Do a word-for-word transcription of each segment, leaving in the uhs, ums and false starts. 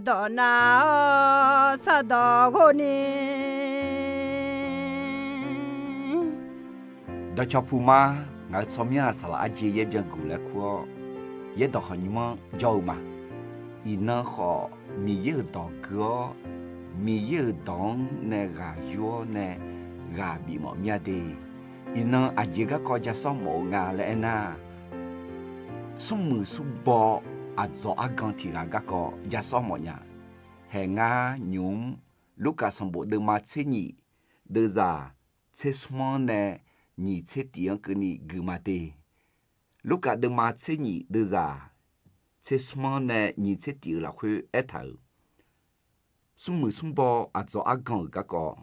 Dawq nav-awr sardawq ghov ni. Dawqcawq puq ma. Ngaq-euq tsawrmyanr-aq, saqlaq Arjeq yaer byanguq laer kur-awr, yaerdawq khawf nymr-anr jawr-eu ma. Iqnan khawf, Miqyaer-euq dawq gui-awr, Miqyaer-euq dawq-anr nae ghaq yur-awr nae ghaq bifmawf mir-a de. Iqnan aqjeq garkawv ja sawr mawf-eu nga laer aernar, smrmuiq smrbaw aqdzawq argan tiq ghaq garkawv ja sawr mawf nya. Haeq ngar nymq-mr Lurkaf sanqbof deuvma tser nyif deuvzaq tser smr-anr nae nyiq tser tif-anr keuvni gui ma de. Lurkaf deuvma tser nyif deuvzaq tser smr-anr nae nyiq tser tif-euq lafkhoer aertaq-euq, smrmuiq smrbaw aqdzawq argan-euq garkawv.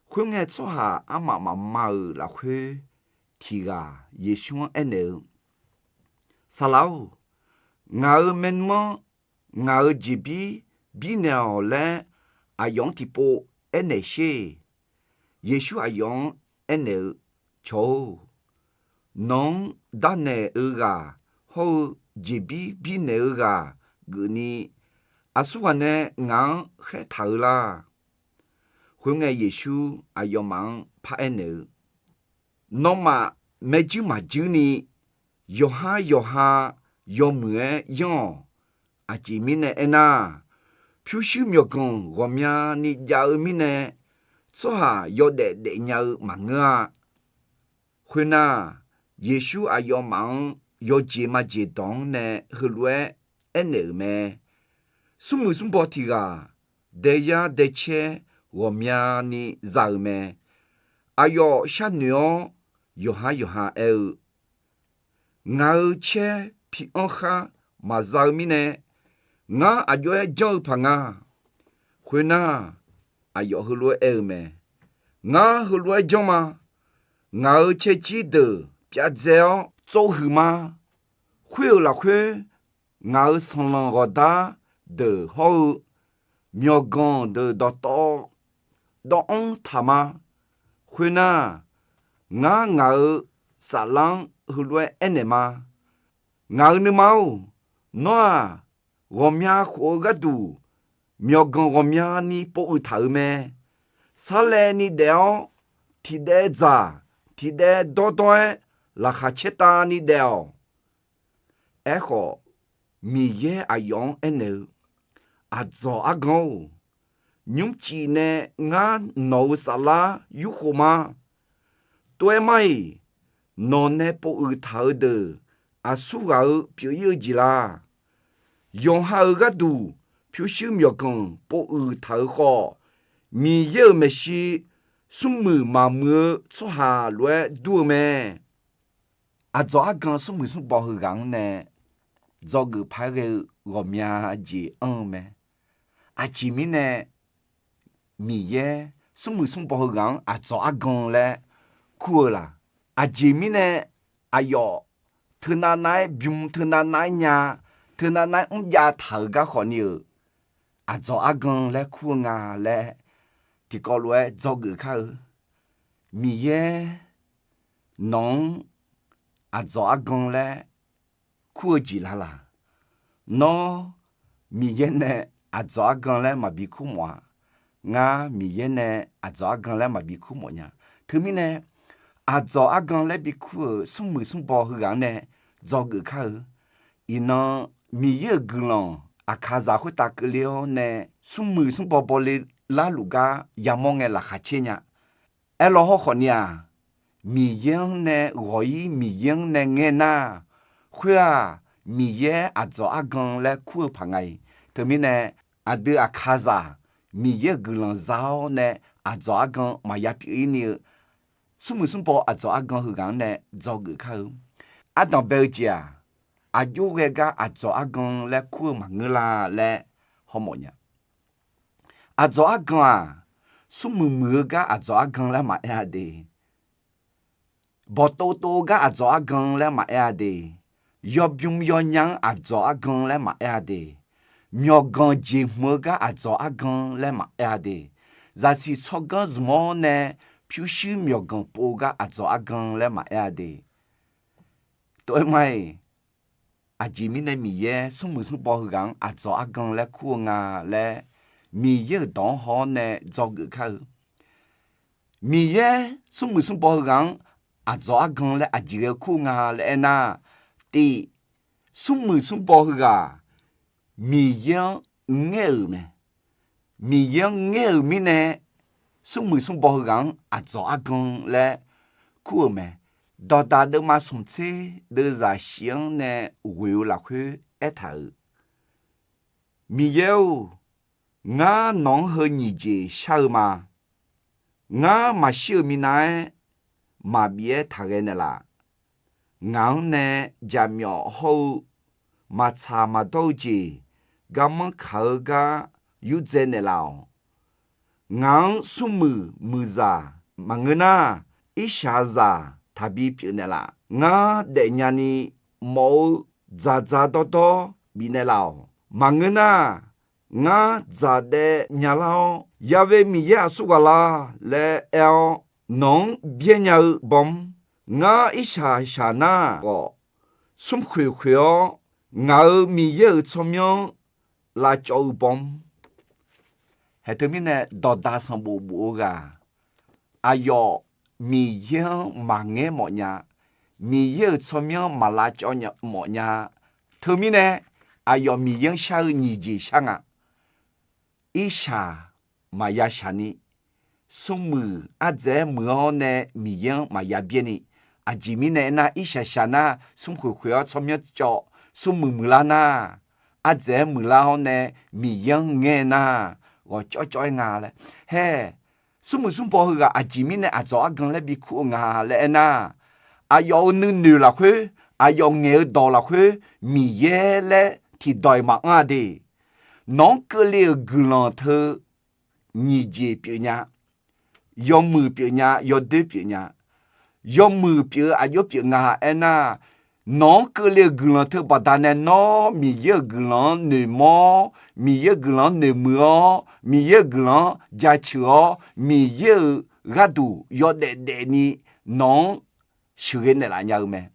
Khoerngae, tsawrhaq armaf mafma-euq lafkhoer tiq ghaq Yeqsur-anr aernaeq-eu, Saqlaq-or, ngaq-euq maernmr-anr ngaq-euq jeqbir birnaeq-awq laer aqyawf-anr tiqpov aernaeq sher. Yeqsur aqyawf-anr aernaeq-eu, Cawq-or, nawq-anr darnaeq-eu ghaq hawr-eu jeqbir birnaeq-eu ghaq geufni, aqsurghaq nae ngaq-anr khaertaq-eu lar. Khoerngae, Yeqsur aqyawfmaf-anr paraer naeq-eu, Nawmaf maerjuir maqjuir ni yawqhar yawqha yawmuiq-aer yanr-awq. Aqjeq mirnae aernar, pyurshuir myawqganq ghawqmyani jav-eu mirnae, tsawrhaq yawdaef daefnya-eu maqngeur-a. Khoernar, Yeqsur aqyawfmaf-anr yawjeq majeq dawq-anr nae heulof-aer aernaeq-euq mae. Smrmuiq smrbaw tiq ghaq daeyar daecaer ghawqmyani za-euq mae. Aqyawf sharnoeq-awr yawqhar yawqha aer-eu, Ngaq-euq caer pi anr khar maqza-eu mirnae, ngar aqjox-aer janr-eu paq nga. Khoernar, aqyawf heulof-aer aer-eu mae, Ngar heulof-aer janr ma. Ngaq-euq caerjir deuq pyav dzae-awr tsovhuiq ma. Khoer-euq lafkhoer, ngaq-euq sanqlanq ghawqdar deuq hawr-eu myawqganq deuq dawqtawv dawv-anr taq ma. Khoernar, ngar ngaq-euq saflar-anr heulof-aer aernaeq ma. Ngaq-euq nuima-or, nawr-aq, ghawqmya khof-eu gharduq myawqganq ghawqmyani povuiq taq-euq mae. Sarlaevni daef-awr, tiqdaev dzaq tiqdaev dawrdawr-aer laqkhaq caertav ni daef-awq. Aerkhawf, Miqyaer aqyawf-anr aernaeq-eu, Aqdzawq argan-or, nymrcif nae ngar nawq-euq saflar yurkhof ma. Tov-aer mar-iq, nawq nae povuiq taq-eu deuq aqsurghaq-eu pyeuf-ir-eu jeq la? Yawqha-euq gharduq pyurshuir myawqganq povuiq taq-euq khawf, Miqyaer-euq maeqshi smrmuiq maqmuiq-eu tsawrhaq lof-aer dur-eu mae. Aqdzawq argan smrmuiq smrbaw heughaq-anr nae dzawgeuf paq-aer ghae-eu ghawqmya jeq anr-eu mae. Aqjeq mirnae Miqyaer smrmuiq smrbaw heughaq-anr aqdzawq argan laer kur-eu laq? Aqjeq mirnae aqyawf teunav nav-aer bym, teunav nav-aer nya, teunav nav-aer mrjav taq-euq gar khawfni-euq aqdzawq argan laer kur-eu nga laer tiqkawv lof-aer dzawgeuf kar-eu. Miqyaer nawq-anr aqdzawq argan laer kur-eu jeq la laq? Nawr Miqyaer nae aqdzawq argan laer maqbi kur mawf-a. Ngar Miqyaer nae aqdzawq argan laer maqbi kur mawf nya. Teumirnae, aqdzawq argan laer bi kur-euq smrmuiq smrbaw heughaq-anr nae dzawgeuf kar-eu. Iqnan Miqyaer-euq guiqlanq aqkaqzaq khoertav keuvle-awr nae smrmuiq smrbaw bawle larluf gar yamawr ngae laqkhaq caer nya. Aerlawr hawrkhawf ni-aq, Miqyaer-anr nae ghawq-ir, Miqyaer-anr nae ngaer nar, khoer-aq, Miqyaer aqdzawq argan laer kur-eu paq nga-iq. Teumirnae, aqdui aqkaqzaq Miqyaer-euq guiqlanq za-awr nae aqdzawq argan maqya pyeuf-ir ni-eu smrmuiq smrbaw aqdzawq argan heughaq-anr nae dzawgeuf kar-eu. Ardanq bae-eu jeq-aq, aqjox ghae gar aqdzawq argan laer kur-eu maqngeur la laer hawmawf nya. Aqdzawq argan-aq, smrmuiq muiq-eu gar aqdzawq argan laer maqaer-a de. Bawqtov tov-eu gar aqdzawq argan laer maqaer-a de. Yawbym yawnya-anr aqdzawq argan laer maqaer-a de. Myawqganq jeqhmq-eu gar aqdzawq argan laer maqaer-a de. Zaqsiq tsawrganr zmq-awr nae pyurshuir myawqganq pov-eu gar aqdzawq argan laer maqaer-a de. Tov-aer mar-iq, aqjeq mirnae Miqyaer smrmuiq smrbaw heughaq-anr aqdzawq argan laer kur-eu nga laer, Miqyaer-euq dawq-anr haw-awr nae dzawgeuf kar-eu. Miqyaer smrmuiq smrbaw heughaq-anr aqdzawq argan laer aqjeq ghae kur-eu nga laer aernar, tiq, smrmuiq smrbaw heughaq Miqyaer-anr ngaer-euq mae. Miqyaer-anr ngaer-euq mirnae, smrmuiq smrbaw heughaq-anr aqdzawq argan laer kur-euq mae. Dawqdaq deuvma smq tser deuvzaq shif-anr nae ghoe-eu lafkhoer aertaq-euq, Miqyaer-or, ngar nawq-anr heu nyiq jeq shar-eu ma. Ngar maqshir-euq minav-aer maqbif-aer taqghae naeqlaf. Ngaq-anr nae jaqmyawf hawr-eu maqtsaq maqdawr-eu jeq, garmanr kaq-eu gar yurdzae naeqlaf-awq. Ngaq-anr smrmuiq muiqzaq maqngeur nar, irshaqzaq taqbi pyeuf naeqlaf. Ngar daefnya ni mawf-eu dzaqdzaq dawrdawr bifnaeq laf-awq. Maqngeur nar, ngar dzaqdaev nyalar-awr, Ya'we Miqyaer aqsur ghaq la laer aer-awr, nawq-anr byaer nya-eu bawm, ngar irshaq shaq nar khawf, smrkhoeq khoeq-awr, ngaq-euq Miqyaer-euq tsawrmyanr lavcawv-eu bawm. Haeq teumirnae dawqdaq sanqbof bof-eu ghaq, aqyawf Miqyaer-anr maqngaer mawf nya, Miqyaer-euq tsawrmyanr maq lavcawv mawf nya. Teumirnae aqyawf Miqyaer-anr shar-eu nyiq jeq shar nga. Irshaq maqya shaq ni, smrmuiq ardzaeq-aer muiq-awr nae Miqyaer-anr maqya byaer ni, aqjeq mirnae aernar, irshaq shaq nar smrkhoeq khoeq-awr tsawrmyanr cawv, smrmuiq muiqlar nar, ardzaeq-aer muiqlar-awr nae Miqyaer-anr ngaer nar, ghawqcawv cawv-aer nga laer. Hae, smrmuiq smrbaw heughaq aqjeq mirnae aqdzawq argan laer bikur-eu nga laer aernar, aqyawf-euq nuinoeq lafkhoer, aqyawf ngaeq-eu dawq lafkhoer Miqyaer laer tiqdawq-iq maqanr-a de. Nawq-anr keuvle-euq guiqlanq teu nyiq jeq pyeufnya, yawmuiq pyeufnya, yawdoer pyeufnya. Yawmuiq pyeuf-eu aqjox pyeuf nga aernar, nawq-anr keuvle-euq guiqlanq teu baqdanae nawr Miqyaer-euq guiqlanq-anr noeqmawr-awr, Miqyaer-euq guiqlanq-anr noeqmuiq-awr, Miqyaer-euq guiqlanq-anr jaceuq-awr, Miqyaer-euq gharduq yawdaef daefni nawq-anr sheuqghae naeqlaf nya-eu mae.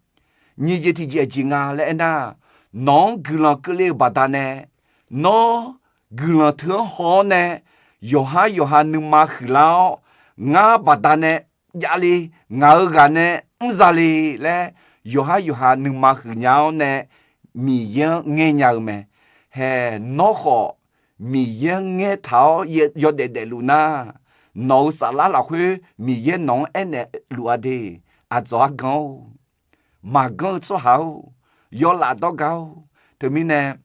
Nyiq jeq tiqjeq aqjeq nga laer aernar, nawq-anr guiqlanq keuvle-eu baqdanae, nawr guiqlanq teu-anr haw-awr nae, yawqhar yawqha nuima huiqlar-awr, ngar baqdanae javle, ngaq-euq ghaq nae mr zale laer, yawqhar yawqha nuima huiqnya-awr nae Miqyaer-anr ngaer nya-eu mae. Hae, nawr khawf Miqyaer-anr ngaer taq-awr yawdaef daefluf nar, nawq-euq saflar lafkhoer Miqyaer nawq-anr aernaeq luf-a de. Aqdzawq argan-or, maqganr-eu tsawrhaq-or, yawlaf dawrga-or. Teumirnae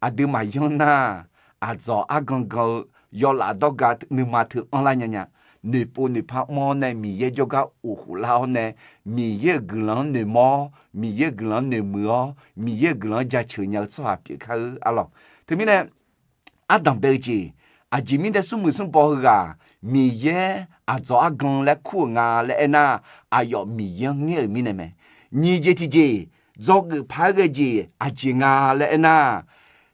aqduimaf yanr nar, aqdzawq argan gan-eu yawlaf dawrga nuima teu anrlar nya nya. Noeqpov noeqpar mr-awr nae Miqyaer jawrgar of khoflar-awr nae, Miqyaer-euq guiqlanq-anr noeqmawr-awr, Miqyaer-euq guiqlanq-anr noeqmuiq-awr, Miqyaer-euq guiqlanq-anr jaceuq nya-eu tsawrhaq pyeuf kar-eur arlawq. Teumirnae ardanqbae-eu jeq, aqjeq mirnae smrmuiq smrbaw heughaq Miqyaer aqdzawq argan laer kur-euq nga laer aernar, aqyawf Miqyaer-anr ngaer-euq mirnae mae. Nyiq jeq tiqjeq, dzawgeuf paq-aer ghae jeq aqjeq nga laer aernar,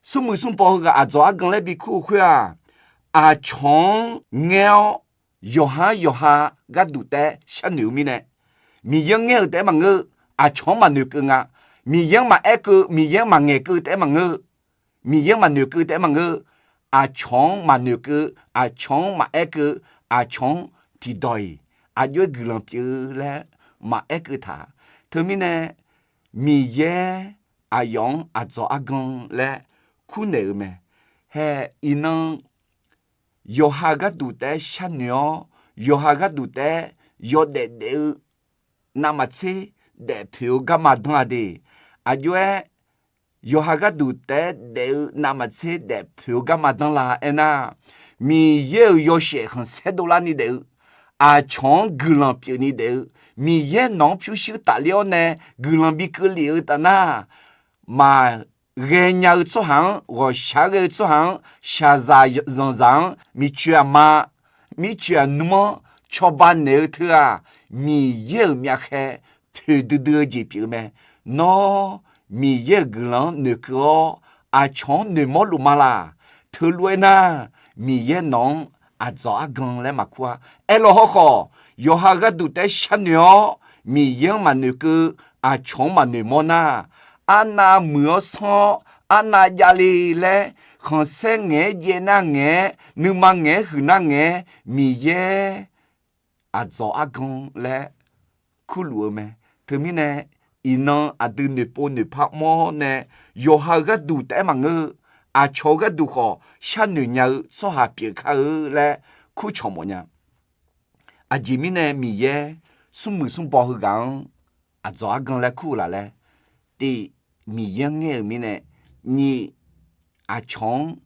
smrmuiq smrbaw heughaq aqdzawq argan laer bikur-eu khoer-aq, aqcawq-anr ngaer-awr yawqhar yawqha gharduq taef-aer sharnoeq-eu mirnae, Miqyaer-anr ngaer-euq taef-aer maqngeur, aqcawq-anr maqnoeq keuv nga. Miqyaer-anr maqaer keuv, Miqyaer-anr maqngaeq keuv taef-aer maqngeur, Miqyaer-anr maqnoeq keuv taef-aer maqngeur, aqcawq-anr maqnoeq keuv, aqcawq-anr maqaer keuv, aqcawq-anr tiqdawq-iq aqjox-aer guiqlanq pyeuf laer maqaer keuv taq. Teumirnae Miqyaer aqyawf-anr aqdzawq argan laer kurnaeq-eu mae. Hae, iqnan yawqha gharduq taef-aer sharnoeq-awr, yawqha gharduq taef-aer yawdaef daef-eu navmaqtser daefpoeq-eu garma danr-a de. Aqjox-aer yawqha gharduq taef-aer daef-eu navmaqtser daefpoeq-eu garma danr la aernar, Miqyaer-euq yawshaef khanqsaer dovlarni daef-eu, aqcawq-anr guiqlanq pyeufni daef-eu, Miqyaer nawq-anr pyurshuir tafler-awr nae guiqlanq bi keuvlef-eu taf nar, maqghae nya-eu tsawrhaq-anr, ghawqshaq ghae-eu tsawrhaq-anr, shaqzaq zanqzaq-anr, miqcoeq aqma, mircoeq aqnm-anr cawba naeq-eu teu-aq, Miqyaer-euq myavkhaev poeqdui dui-eu jeq pyeuf-eu mae. Nawr Miqyaer-euq guiqlanq-anr noeqkeuv-awr, aqcawq-anr noeqmawr luf ma laq. Teulof-aer nar, Miqyaer nawq-anr aqdzawq argan laer maqkur-a. Aerlawr hawrkhawf, yawqha gharduq taef-aer sharnoeq-awr, Miqyaer-anr maqnoeqkeuv, aqcawq-anr maqnoeqmawr nar, arnav muiq-awr sanr-awr, arnav javle laer, khanqsaer ngaeq-aer jaev nar ngaeq-aer, nuima ngaeq-aer huiq nar ngaeq-aer, Miqyaer aqdzawq argan laer kurluf-eu mae. Teumirnae, iqnan aqdui noeqpov noeqpar mawr nae, yawqha-euq gharduq taef-aer maqngeur-eu, aqcawq-eu gharduq khawf sharnoeq nya-eu tsawrhaq pyeuf kar-eu laer kurcawq mawf nya. Aqjeq mirnae Miqyaer smrmuiq smrbaw heughaq-anr aqdzawq argan laer kur-eu laf laer, tiq, Miqyaer-anr ngaer-euq mirnae, nyiq, aqcawq-anr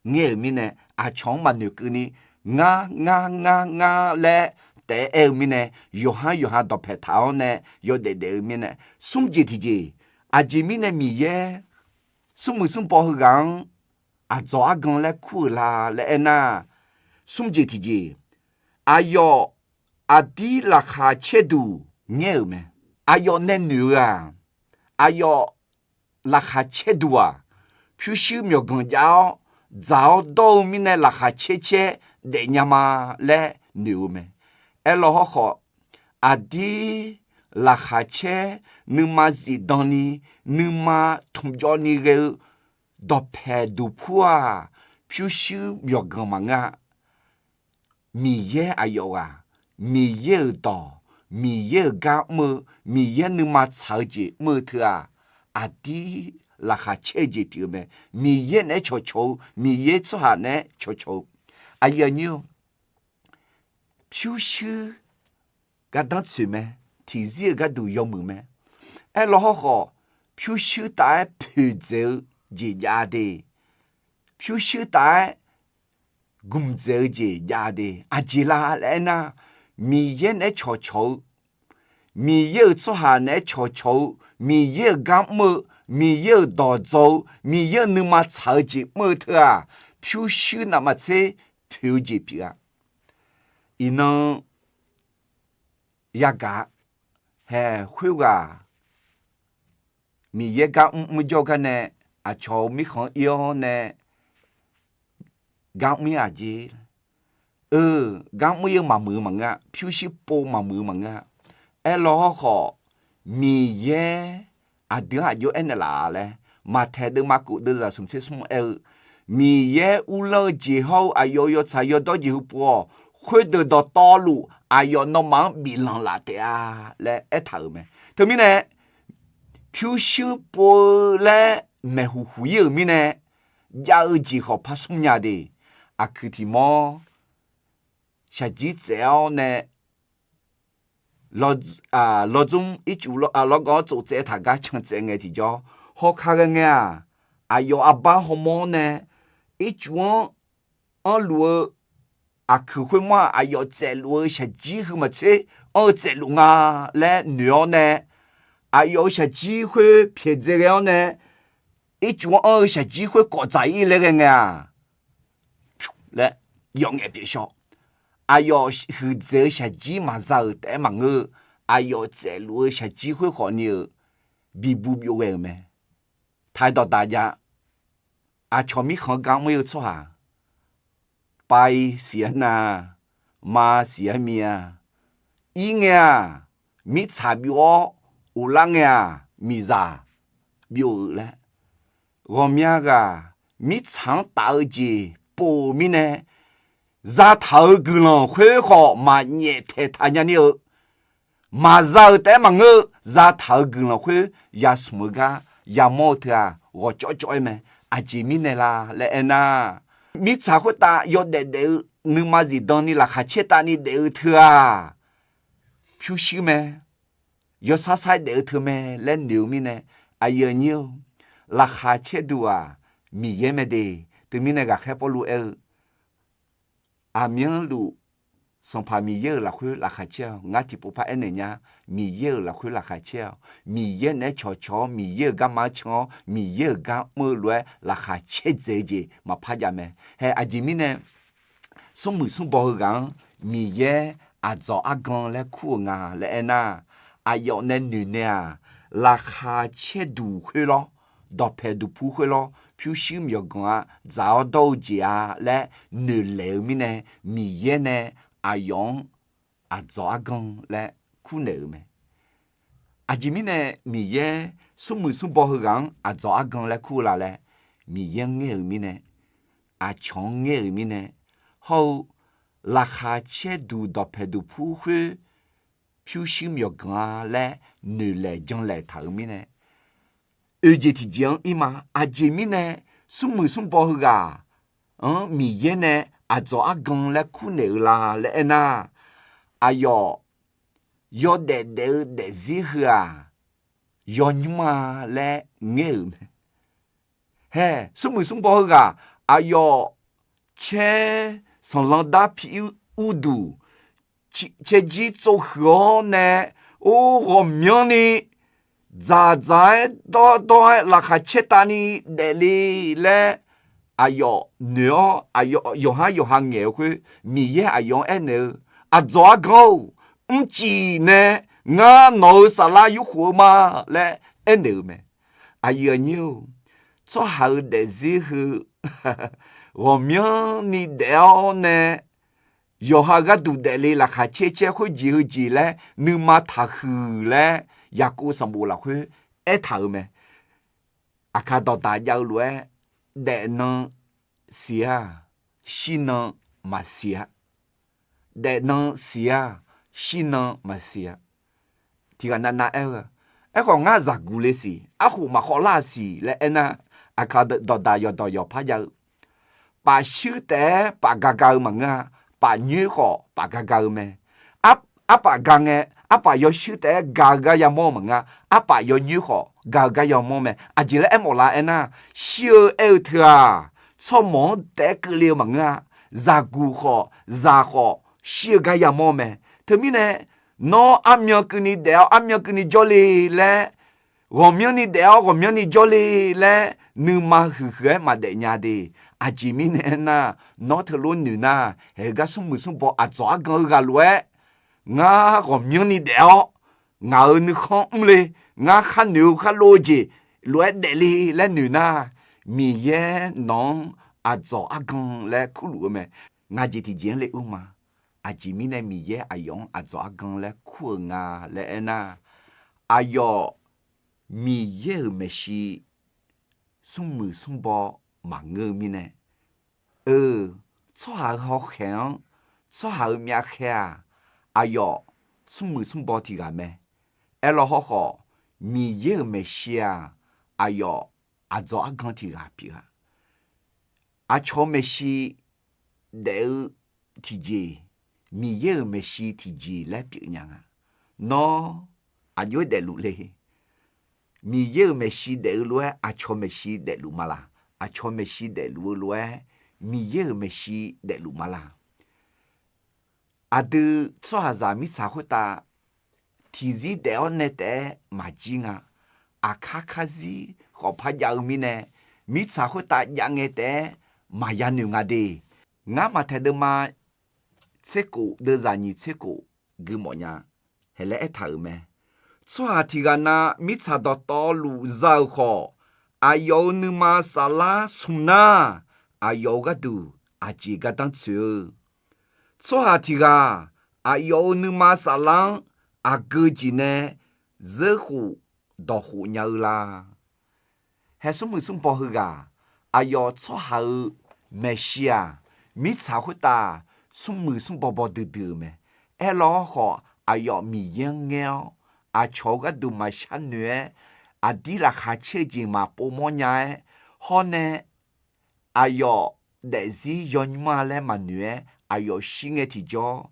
ngaer-euq mirnae, aqcawq-anr maqnoeq keuvni, ngar ngar ngar ngar laer taef-aer aer-eu mirnae, yawqha yawqha dawqpae taq-awr nae yawdaef daef-eu mirnae, smr jeq tiqjeq, aqjeq mirnae Miqyaer smrmuiq smrbaw heughaq-anr aqdzawq argan laer kur-euq la laer aernar, smr jeq tiqjeq, aqyawf aqdir laqkhaq caerduq ngaer-euq mae. Aqyawf nae noeq-eu-aq, aqyawf laqkhaq caerduq-aq, pyurshuir myawqganq jav-awr dzaq-awr dawr-eu mirnae laqkhaq caer caer daefnya ma laer noeq-eu mae. Aerlawr hawrkhawf, aqdir laqkhaq caer nuima zifdan ni, nuima tmqjawv ni ghae-eu dawqpae duqpur-aq, pyurshuir myawqganq maqngeur-a. Miqyaer aqyawf ghaq, Miqyaer-euq dawq, Miqyaer-euq gar mr-eu, Miqyaer nuima tsaq-eu jeq mr-eu teu-aq, aqdir laqkhaq caer-eu jeq pyeuf-eu mae. Miqyaer naeq-aer cawqcawq-eu, Miqyaer tsawrhaq naeq-aer cawqcawq-eu. Aqyuif aqnyir-or, pyurshuir gardanr tsoeq mae, tiqzir-euq gharduq yawmuiq mae. Aerlawr hawrkhawf, pyurshuir taf-aer poeqdzaeq-eu jeq jav de, pyurshuir taf-aer gmqdzaeq-eu jeq jav de. Aqjeq la laer aernar, Miqyaer naeq-aer cawqcawq-eu, Miqyaer-euq tsawrhaq naeq-aer cawqcawq-eu, Miqyaer-euq gar mr-eu, Miqyaer-euq dawq dzaw-eu, Miqyaer-euq nuima tsaq-eu jeq mr-eu teu-aq, pyurshuir navmaqtser poeq-eu jeq pyeuf-a. Iqnan yagaq hae khoerghaq Miqyaer gar mr mr jawr gar nae, aqcawq-eu mirkhanq-anr ir-awr nae gar mr ir-aq jeq. Eu, gar mr ir-eu maqmuiq-eu maqngeur-a. Pyurshuir pov maqmuiq-eu maqngeur-a. Aerlawr hawrkhawf, Miqyaer aqdui-anr aqjox aernaeq laf laer, Maqtaeq deuvma kof deuvzaq smq tser smr aer-eu, Miqyaer uvlanr-eu jeq hawr-eu aqyawf-euq yawtsaq yawdawr jeq heu pov-awq. Khoerdeuq dawqtawvluf aqyawf nawmaf-anr biflanq laf taef-a laer aertaq-euq mae. Teumirnae, pyurshuir pov-eu laer maeqhuq huq ir-euq mirnae, jav-eu jeq khawf par smr nya de. Aqkuiq tiq mawr shaqjir tsaev-awr nae, lawr, lawr dzmr ircuf lawrgawv-awr tsov tsaev taq gar can tsaev ngae tiqjawr, hawkar ghae ngae-aq, aqyawf arbar hawmawr nae ircuf-anr anrluf-eu aqkuiq khoermawr-aq, aqyawf tsaevluf-eu shaqjir heu maqtser anr-eu tsaevluf nga laer noeq-awr nae, aqyawf-euq shaqjir khoer pyaeqdzae ghae-awr nae, ircuf-anr anr-eu shaqjir khoer kawf dzaq ir laer ghae ngae-aq, laer yawf ngaef pyeuf shaw. Aqyawf huiqdzaeq-eu shaqjir maqza-euq taef-aer maqngeur-eu, aqyawf tsaevluf-eu shaqjir khoer khawfni-euq bibuq byov ghae-euq mae. Taq-aer dawqdaq jav. Aqcawq mirkhanq-anr gar mr ir-eu tsawrhaq, pav-ir siq-aer nar, ma siq-aer mi-a, ir ngae-aq, mirtsaq byov-awr uvlar ngae-aq, miqzaq byov-eu laer. Ghawqmya ghaq mirtsaq-anr taf-eu jeq pov-euq mirnae, zataq-euq guiqlanq khoer khawf maqnyaef taeqtaq nya ni-eu, maqza-euq taef-aer maqngeur-eu, zataq-euq guiqlanq khoer yasmq-eu gar yamawr-eu teu-aq, ghawqcawv cawv-aer mae. Aqjeq mirnae la laer aernar, mirtsaq khoertav yawdaef daef-eu, nuima zifdan ni laqkhaq caer tavni daef-eu teu-aq, pyurshuir mae, yawsar sar-aer daef-eu teu mae laer noeq-eu mirnae, aqyuif aqnyir-or, laqkhaq caerduq-aq, Miqyaer mae de. Teumirnae ghaqkhaer Pawrluv aer-eu, aqmyanluf Sanqpaq Miqyaer-euq lafkhoer laqkhaq caer-awq. Ngar tiqpov par aernaeq nya, Miqyaer-euq lafkhoer laqkhaq caer-awq. Miqyaer naeq-aer cawqcawq-awr Miqyaer-euq garma-anr can-awr Miqyaer-euq gar mr-eu lof-aer laqkhaq caerdzaeq-eu jeq maqpar jav mae. Hae aqjeq mirnae, smrmuiq smrbaw heughaq-anr Miqyaer aqdzawq argan laer kur-euq nga laer aernar, aqyawf nae noeq nae-aq, laqkhaq caerduq khoerlawr, dawqpaeq duqpur khoerlawr, pyurshuir myawqganq-a, dzaq-awr dawr-eu jeq-a laer noeqlaeq-eu mirnae, Miqyaer nae aqyawf-anr aqdzawq argan laer kurnaeq-euq mae. Aqjeq mirnae Miqyaer smrmuiq smrbaw heughaq-anr aqdzawq argan laer kur-eu la laer, Miqyaer-anr ngaer-euq mirnae, aqcawq-anr ngaer-euq mirnae, hawr-eu laqkhaq caer duq dawqpaeq duqpur khoer pyurshuir myawqganq-a laer noeqlaeq janlaeq taq-euq mirnae, oeq jeq tiqjeq-anr ir ma. Aqjeq mirnae smrmuiq smrbaw heughaq-anr Miqyaer nae aqdzawq argan laer kurnaeq-eu la laer aernar, aqyawf yawdaef daef-eu daefzir heu-aq, yawnymr-a laer ngaer-euq mae. Hae, smrmuiq smrbaw heughaq aqyawf caer sanqlanq dar piir urduq caerjir tsovhuiq-awr nae, or, ghawqmyanrni dzaqdzaq-aer dawrdawr-aer laqkhaq caertavni daefle laer aqyawf noeq-awr, yawqhar yawqha ngaeq-eu khoer Miqyaer aqyawf-anr aernaeq-eu, Aqdzawq argan-or, mrcif nae ngar nawq-euq saflar yurkhof-eu ma laer aernaeq-euq mae. Aqyuif aqnyir-or, tsawrhaq-euq daefzir heu ghawqmyanrni daef-awr nae yawqha gharduq daefle laqkhaq caer caer khoerjeq heujeq laer nuima taqhuiq laer Yaqkov sanqbof lafkhoer aertaq-euq mae. Aqkaq dawqdaq jav-eu lof-aer, daefnan siq-a, shirnan maqsiq-a. Daefnan siq-a, shirnan maqsiq-a. Tiqghaq navnav aer-eu, Aerkhawf ngar zaqguq le siq, arkhof maqkhawv lar-a siq laer aernar, aqkaq dawqdaq yawqdawq yawqpar jav-eu, paf shuir taef-aer paf ga ga-eu maqngeur-a. Paf nyoer khawf paf ga ga-eu mae. Arpaf ga ngae, arpaf yawshuir taef-aer ga-eu gar yamawr-eu maqngeur-a. Arpaf yawnyoer khawf ga-eu gar yamawr mae. Aqjeq laer aermawf la aernar, shir-eu aer-eu teu-aq, tsawrmawq-anr taef-aer keuvle-eu maqngeur-a. Zaqguq khawf zaq khawf shir-eu gar yamawr mae. Teumirnae, nawr armyan keuvni daef-awr armyan keuvni jawrle laer, ghawqmyanrni daef-awr ghawqmyanrni jawrle laer nuima huiqhuiq-aer maqdaef nya de. Aqjeq mirnae aernar, nawr teulof noeq nar, haeq-eu gar smrmuiq smrbaw aqdzawq argan-eu ghaq lof-aer, ngar ghawqmyanrni daef-awr ngaq-euq nuikhanr mrle, ngar khar noeq-eu khar lov-eu jeq lof-aer daefle laer noeq nar, Miqyaer nawq-anr aqdzawq argan laer kurluf-eu mae. Ngaq jeq tiqjeq-anr le ur ma. Aqjeq mirnae Miqyaer aqyawf-anr aqdzawq argan laer kur-euq nga laer aernar, aqyawf Miqyaer-euq maeqshi smrmuiq smrbaw maqngeur-eu mirnae, eu, tsawrhaq-euq hawkhaeq-anr, tsawrhaq-euq myavkhaeq-aq, aqyawf smrmuiq smrbaw tiq ghaq mae. Aerlawr hawrkhawf, Miqyaer-euq maeqshi-aq, aqyawf aqdzawq argan tiq ghaq pyeuf-a. Aqcawq maeqshi daef-eu tiqjeq, Miqyaer-euq maeqshi tiqjeq laer pyeuf nya nga. Nawr aqjox-aer daefluf le. Miqyaer-euq maeqshi daef-eu lof-aer aqcawq maeqshi daefluf ma laq? Aqcawq maeqshi daefluf-eu lof-aer Miqyaer-euq maeqshi daefluf ma laq? Aqdui tsawrhaqzaq mirtsaq khoertav tiqzir daef-awr nae taef-aer maqjir nga. Aqkar karzir khawf par jav-eu mirnae, mirtsaq khoertav jav ngae taef-aer maqya noeq nga de. Ngar Maqtaeq deuvma tser kof deuvzaq nyiq tser kof gui mawf nya. Haeq laer aertaq-euq mae. Tsawrhaq tiq ghaq na mirtsaq dawqtawvluf za-euq khawf, aqyawf-euq nuima saflar smq nar, aqyawf-euq gharduq aqjeq gardanr tsoeq-eu. Tsawrhaq tiq ghaq aqyawf-euq nuima saflar-anr aqgeu jeq nae zeur khof dawq khof nya-eu la? Haeq smrmuiq smrbaw heughaq, aqyawf tsawrhaq-euq maeqshi-aq, mirtsaq khoertav smrmuiq smrbaw baw duidui-euq mae. Aerlawr hawrkhawf, aqyawf Miqyaer-anr ngaer-awr, aqcawq-eu gharduq maqshar noeq-aer, aqdir laqkhaq caer-eu jeq maqpov mawr nya-aer, hawr nae aqyawf daefzir yawnymr-a laer maqnoeq-aer, aqyawf shir ngae tiqjawr,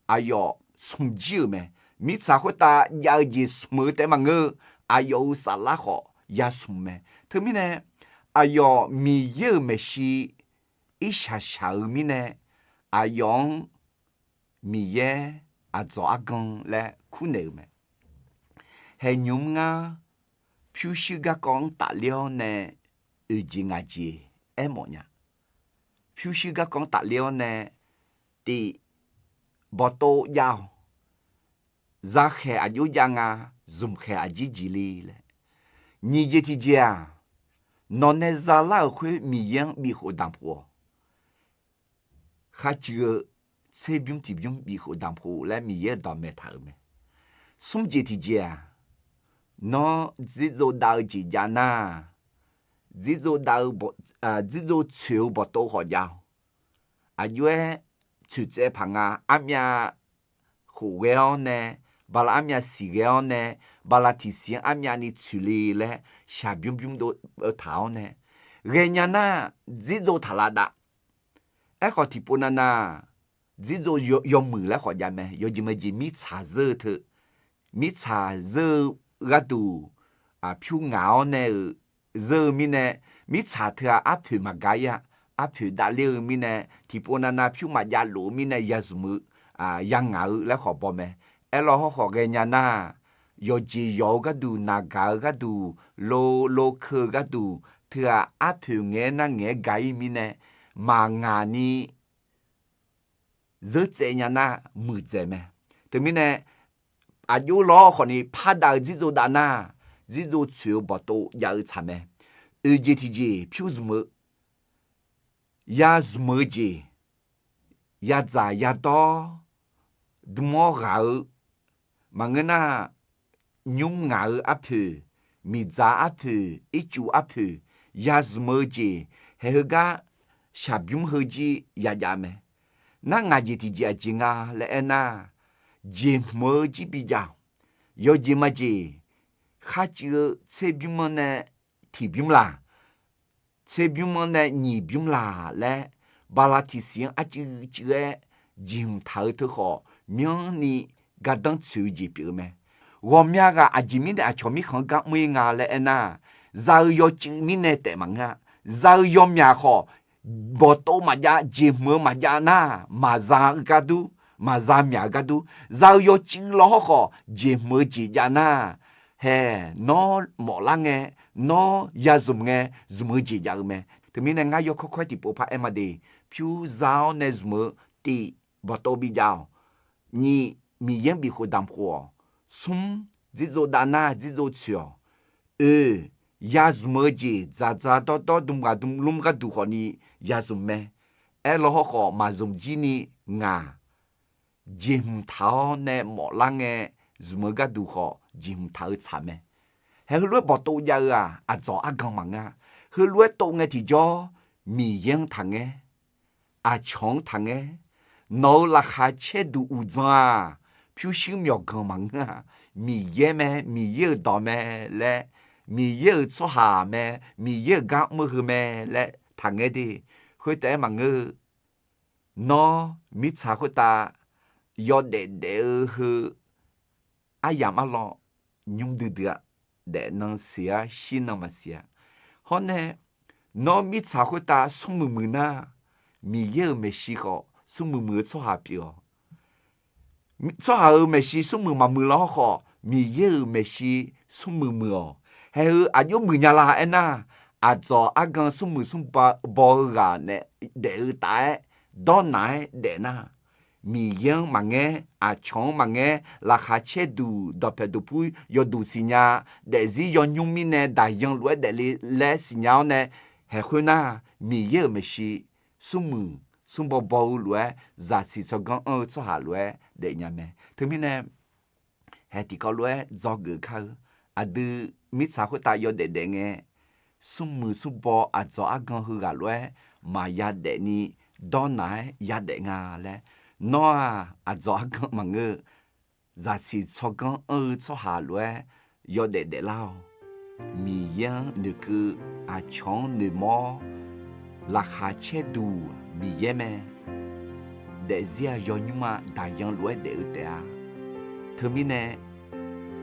aqyawf smq jir-euq mae. Mirtsaq khoertav jav-eu jeq smq-eu taef maqngeur-eu, aqyawf-euq saflar khawf ya smq mae. Teumirnae, aqyawf Miqyaer-euq maeqshi irshaq shaq-eu mirnae, aqyawf-anr Miqyaer aqdzawq argan laer kurnaeq-euq mae. Haeq nymq-mr ngar pyurshuir garkawv-anr tafler-awr nae oeq jeq ngaq jeq aermawf nya. Pyurshuir garkawv-anr tafler-awr nae, tif, bawtov jav-awq. Zakhaeq aqjox jav nga, zmqkhaeq aqjir jeq le laer. Nyiq jeq tiqjeq-aq, nawq nae zalar-euq khoer Miqyaer-anr bifkhof danqpuq-awq. Kharcuiv-eu tserbymr tiqbymr bifkhof danqpuq laer Miqyaer-euq dawq maeq taq-euq mae. Smr jeq tiqjeq-aq, Nawr dzirdzov dav-eu jeq jav nar, dzirdzov dav-eu, dzirdzov tsoeq-eu bawqtov khawf jav-awq. Aqjox-aer tsoeq tsaev paq nga, armyav khof ghae-awr nae, bala armyav siq ghae-awr nae, bala tiqsiq-anr armyavni tsoeq le laer shaqbymr bymr dov-eu taq-awr nae, ghaenya nar dzirdzov taqlaf dav. Aerkhawf tiqpov navnav dzirdzov yawmuiq laer khawf jav mae. Yawjeq majeq mirtsaq zeur-eu teu, mirtsaq zeur-eu gharduq pyur ngaq-awr nae-euq zeur-eu mirnae, mirtsaq teu-aq arpoeq maqgaq-ir-a. Arpoeq davler-eu mirnae, tiqpov navnav pyur maqjav lof-eu mirnae yazmq-eu, yangaq-eu laer khawf baw mae. Aerlawr hawrkhawf ghaenya nar, yawqjeq yawq-eu gharduq, naqgaq-eu gharduq, lo lo keu-eu gharduq, teu-aq arpoeq ngaeq-aer nar ngaeq-aer gaq-ir mirnae, maqngaq ni zeur tsaev nya nar muiqdzaeq mae. Teumirnae, aqjox lawr khawfni par dav-eu dzirdzov dav nar, dzirdzov tsoeq-eu bawqtov jav-eu tsaq mae. Oeq jeq tiqjeq pyur zmq-eu, yazmq-eu jeq, yadzaq yadawr dm-awr ghaq-eu, maqngeur nar, nymr ngaq-eu arpoeq, miqdzaq arpoeq, ircuf arpoeq, yazmq-eu jeq, haeq heugar shaqbymr heujir yajav mae. Nar ngaq jeq tiqjeq aqjeq nga laer aernar, jeqhmq-eu jir bijav-awq. Yawjeq majeq, kharcuiv-eu tserbymr-anr nae tiqbymr laq, tserbymr-anr nae nyiq bymr laq laer, bala tiqsiq-anr arcuiv cuiv-aer jeqhmq taq-eu teu khawf, myanrni gardanr tsoeq-eu jeq pyeuf-eu mae. Ghawqmya ghaq aqjeq mirnae aqcawq mirkhanq-anr gar mr-ir nga laer aernar, za-eu yawcuiv mirnae taef maqngeur-a. Za-eu yawmyaq khawf, bawqtov maqjav, jeqhmq-eu maqjav nar, maqza-eu gardur, maqza myaq-eu gardur, za-eu yawcuiv lawr hawrkhawf jeqhmq-eu jeq jav nar, haeq nawr mawflar ngae, nawr yazmq ngae, zmq-eu jeq jav-eu mae. Teumirnae ngar yawkawr kawr-aer tiqpov par aer ma de. Pyur za-awr nae zmq-eu tif bawqtov bijav-awq. Nyiq, Miqyaer-anr bifkhof damq khof-awq. Smr, dzirdzov dav nar dzirdzov tsoeq-awq. Oeq, yazmq-eu jeq dzaqdzaq dawrdawr dm ghaq dm lmr gharduq khawfni yazmq mae. Aerlawr hawrkhawf maqzmq jir ni ngaq, jeqhmq taq-awr nae mawflar ngae zmq-eu gharduq khawf jeqhmq taq-eu tsaq mae. Haeq heulof-aer bawqtov jav-eu-aq, aqdzawq argan maqngeur-a. Heulof-aer tov ngae tiqjawr, Miqyaer-anr taqngaer, aqcawq-anr taqngaer. Nawq-euq laqkhaq caerduq uqdzan-aq, pyurshuir myawqganq maqngeur-a. Miqyaer mae, Miqyaer-euq dawq mae laer, Miqyaer-euq tsawrhaq mae, Miqyaer-euq gar mr-eu heu mae laer taqngaer de. Khoertaef-aer maqngeur-eu, nawr mirtsaq khoertav yawdaef daef-eu heu aryamq arlawr nymr duidui-a. Daefnan siq-ar, shirnan maqsiq-a. Hawr nae, nawr mirtsaq khoertav smrmuiq muiq nar, Miqyaer-euq maeqshi khawf smrmuiq muiq-eu tsawrhaq pyeuf-awq. Tsawrhaq-euq maeqshi smrmuiq maqmuiq lawr hawrkhawf, Miqyaer-euq maeqshi smrmuiq muiq-awq. Haeq heu aqjox muiqnya la aernar, aqdzawq argan smrmuiq smrbaw-eu ghaq nae daef-eu taf-aer, dawrnaq-aer daef nar, Miqyaer-anr maqngaer, aqcawq-anr maqngaer, laqkhaq caerduq dawqpaeq duqpur yawduq siqnya, daefzir yawnymr mirnae daqyan lof-aer daefle laer siqnya-awr nae, haeq khoernar, Miqyaer-euq maeqshi smrmuiq smrbaw baw-eu lof-aer, zaqsiq tsawrganr anr-eu tsawrhaq lof-aer daefnya mae. Teumirnae, haeq tiqkawv lof-aer dzawgeuf kar-eu, aqdui mirtsaq khoertav yawdaef daef ngae, smrmuiq smrbaw aqdzawq argan heughaq lof-aer maqya daefni dawrnaq-aer yadaef nga laer, nawr-aq aqdzawq argan maqngeur-eu, zaqsiq tsawrganr anr-eu tsawrhaq lof-aer yawdaef daeflar-awq. Miqyaer-anr noeqkeuv, aqcawq-anr noeqmawr-awr, laqkhaq caerduq Miqyaer mae. Daefzir-aq yawnymr-a, daqyan lof-aer daef-eu taef-a. Teumirnae,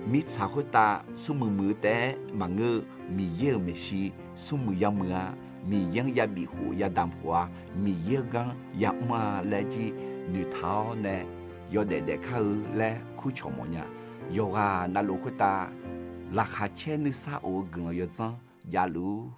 mirtsaq khoertav smrmuiq muiq-eu taef-aer maqngeur-eu, Miqyaer-euq maeqshi smrmuiq yamuiq-a. Miqyaer-anr yabif khof yadamq khof-a. Miqyaer-eu gar yamr-a laer jir noeqtaq-awr nae yawdaef daef kar-eu laer kurcawq mawfnya. Yawqghaq navluf khoertav laqkhaq caer nuisar of-eu guiqlanq yawdzanr javluf-ur.